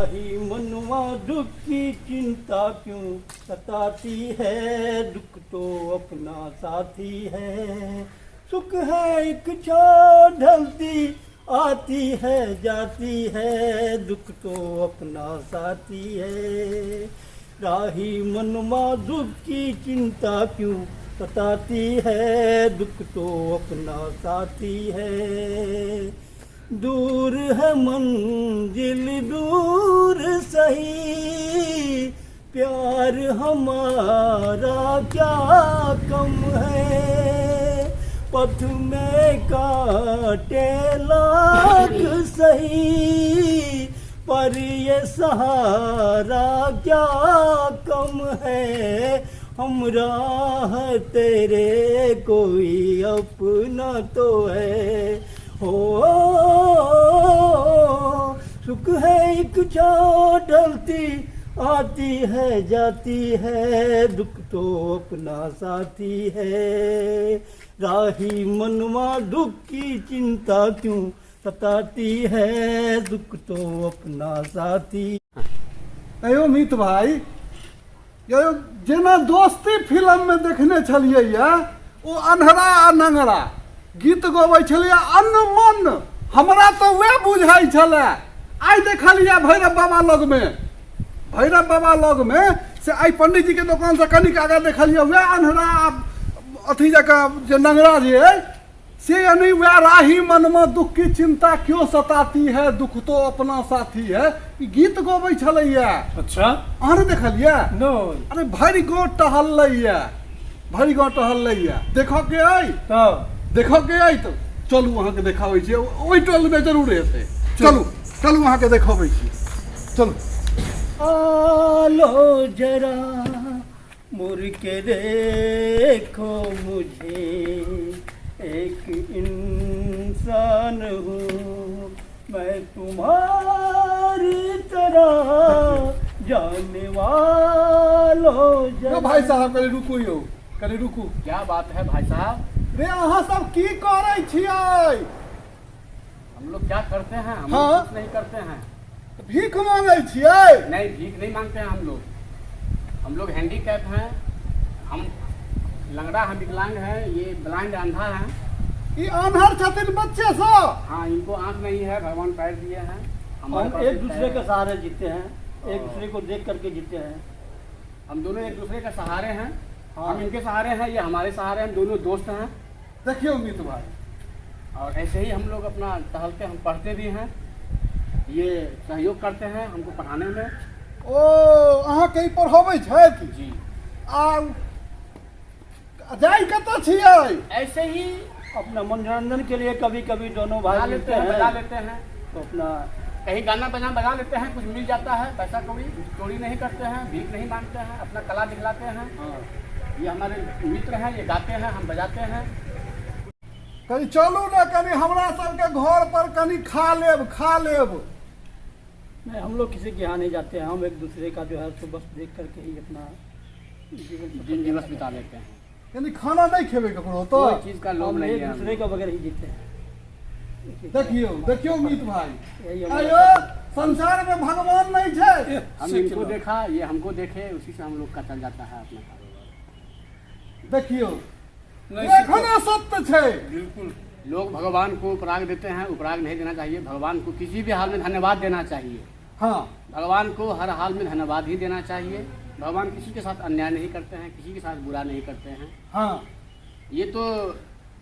राही मनुआ दुख की चिंता क्यों सताती है, दुख तो अपना साथी है। सुख है एक छाँव ढलती आती है जाती है, दुख तो अपना साथी है। राही मनुआ दुख की चिंता क्यों सताती है, दुख तो अपना साथी है। दूर है मंजिल दूर सही, प्यार हमारा क्या कम है। पथ में काटे लाख सही, पर ये सहारा क्या कम है। हमरा है तेरे कोई अपना तो है। हो सुख है एक छाँव ढलती आती है जाती है, दुख तो अपना साथी है। राही मनुआ दुख की चिंता क्यों सताती है, दुख तो अपना साथी। अयो मीत भाई, यौ जेना दोस्ती फिल्ममे देखने छलियै यऽ, ओ अन्हरा आ नंगरा गीत गबै छलैया अनमन, हमरा तऽ वएह बुझाइ छलै। आइ देखलियै भैरव बाबा लगमे, भैरव बाबा लगमे से आइ पंडीजीके दोकानसँ कनिक आगाँ देखलियै वएह अन्हरा आ अथी जकाँ जे नंगरा जे अइ से यानी वह राही मन में दुख की चिंता क्यों सताती है, दुख तो अपना साथी है, ई गीत गबै छलैया। अच्छा। अहाँ नहि देखलियै? नहि। अरे भरि गाँव टहललैया, भरि गाँव टहललैया। देखऽ के अइ? तऽ देखऽ के अइ तऽ चलू अहाँके देखाबै छी, ओहि टोलमे जरूर हेतै। चलू चलू अहाँके देखबै छी, चलू। आलो जरा मुड़ के देखो मुझे, एक इंसान हूँ मैं तुम्हारी तरह जाने वालों। यौ भाई साहब, कनि रुकू यौ, कनि रुकू। क्या बात है भाई साहब? रे अहाँ सब की करै छियै? हम लोग क्या करते हैं? हम हाँ। लोग कुछ नहीं करते हैं। भीख मांगै छियै? नहीं, भीख नहीं मांगते हैं हम लोग। हम लोग हैंडीकैप हैं, हम लंगड़ा हैं, विकलांग हैं, ये ब्लाइंड अंधा है। ई आन्हर छथिन बच्चे सब? हाँ, इनको आंख नहीं है, भगवान पैर दिए हैं हमारे हम पास एक भी दूसरे पैर के है। सहारे जीते हैं, एक दूसरे को देख करके जीते हैं। हम दोनों एक दूसरे के सहारे हैं। हाँ। हम इनके सहारे हैं, ये हमारे सहारे हैं, हम दोनों दोस्त हैं। देखियौ मीत भाई। और ऐसे ही हम लोग अपना टहलते, हम पढ़ते भी हैं, ये सहयोग करते हैं हमको पढ़ाने में। ओ अहाँके ई पढ़बै छथि? जी। आ जाइ कतऽ छियै? ऐसे ही अपना मनोरंजन के लिए कभी कभी दोनों भाई बजा मिलते लेते हैं, बजा हैं लेते हैं, तो अपना कहीं गाना बजाना बजा लेते हैं, कुछ मिल जाता है पैसा कौड़ी। चोरी नहीं करते हैं, भीख नहीं मांगते हैं, अपना कला दिखलाते हैं। हाँ। ये हमारे मित्र हैं, ये गाते हैं, हम बजाते हैं। कनि चलू ने, कनि हमरा सबके घर पर कनि खा लेब, खा लेब। नहीं, हम लोग किसी के यहाँ नहीं जाते हैं, हम एक दूसरे का जो है सो बस देख करके ही अपना जीवन सफल दिन दिवस बनाते बिता हैं। लेते हैं। कनि खाना नहि खेबै ककरो कोई तऽ? चीज का लोभ हम नहीं एक है दूसरे हमें। का बगैर ही जीते हैं। देखियौ देखियौ मीत भाई, यही हमारा आयो संसार में भगवान नहीं छै। हम इनको देखा, ये हमको देखे, उसी से हम लोग का चल जाता है अपना कारोबार। देखियौ नहि, एखनो सत्य छै। बिल्कुल। लोग भगवान को उपराग देते हैं, उपराग नहीं देना चाहिए। भगवान को किसी भी हाल में धन्यवाद देना चाहिए। हाँ। भगवान को हर हाल में धन्यवाद ही देना चाहिए। भगवान किसी के साथ अन्याय नहीं करते हैं, किसी के साथ बुरा नहीं करते हैं। हाँ। ये तो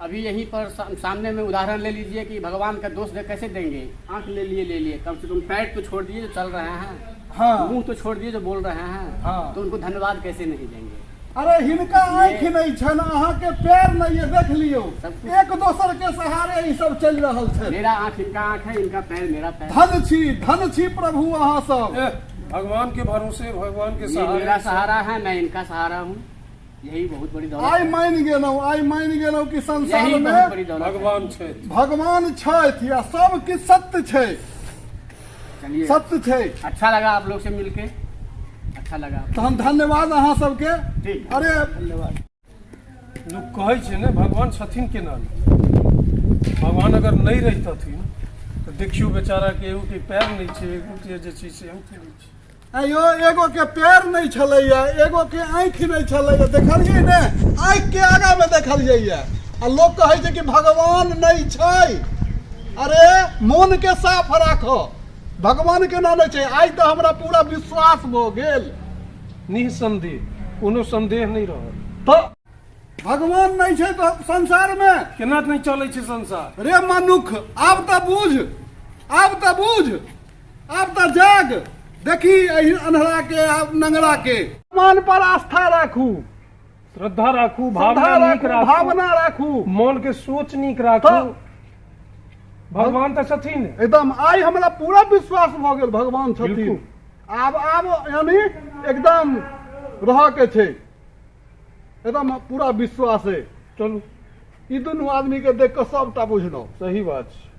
अभी यहीं पर सामने में उदाहरण ले लीजिए कि भगवान का दोष कैसे देंगे। आंख ले लिए, ले लिए, कम से कम पैर तो छोड़ दिए जो चल रहे हैं। हाँ। मुंह तो छोड़ दिए जो बोल रहे हैं। हाँ। तो उनको धन्यवाद कैसे नहीं देंगे? अरे हिनका आँखि नहि छनि, अहाँके पैर नहि यऽ, देख लियौ। सब कुछ। एक दोसर के सहारे ई सब चलि रहल छै। मेरा आंख इनका आंख है, इनका पैर मेरा पैर। धन छी, धन छी प्रभु अहाँ सब। एह, भगवान के भरोसे, भगवान के ये सहारे। मेरा सहारा है, मैं इनका सहारा हूँ, यही बहुत बड़ी दौलत आइ है। मानि गेलहुँ, आइ मानि गेलहुँ कि संसार यही मे बहुत बड़ी दौलत है। भगवान छथि, भगवान छथि आ सब किछु सत्य छै। चलिए, सत्य छै। अच्छा लगा आप लोग से मिलके, अच्छा लगा। तहन धन्यवाद अहाँ सबके। ठीक। अरे धन्यवाद। लोक कहै छै ने भगवान छथिन केना नहि? भगवान अगर नहि रहितथिन तऽ तऽ देखियौ बेचाराके एगोके पैर नहि छै एगोके जे छै से आँखि नहि छै। आइयो एगो के पैर नहि छलैया, एगो के आँखि नहि छलैया, देखलियै ने? आँखि के आगा मे देखलियै या। आ लोक कहै छै कि भगवान नहि छै। अरे मोन के साफ राखो, भगवान के ना नहि छै। आइ तऽ हमरा पूरा विश्वास भऽ गेल। निःसंदेह, कोनो संदेह नहि रहल। तऽ भगवान नहि छै तऽ संसार मे केना नहि चलै छै संसार? रे मनुख, आब तऽ बुझ, आब तऽ बुझ, आब तऽ जाग। देखी एहि अन्हरा के आ नंगरा के। भगवान पर आस्था राखू, श्रद्धा राखू, श्रद्धा भावना नीक राखू, राखू, भावना राखू, मन के सोच नीक राखू। तऽ भगवान तऽ छथिन। एकदम आइ हमरा पूरा विश्वास भऽ गेल भगवान छथिन। बिल्कुल। आब यानी एकदम रहऽ के छै, एकदम पूरा विश्वास है। चलू, ई दुनू आदमी के देख कऽ सबटा बुझलहुँ। सही बात छै।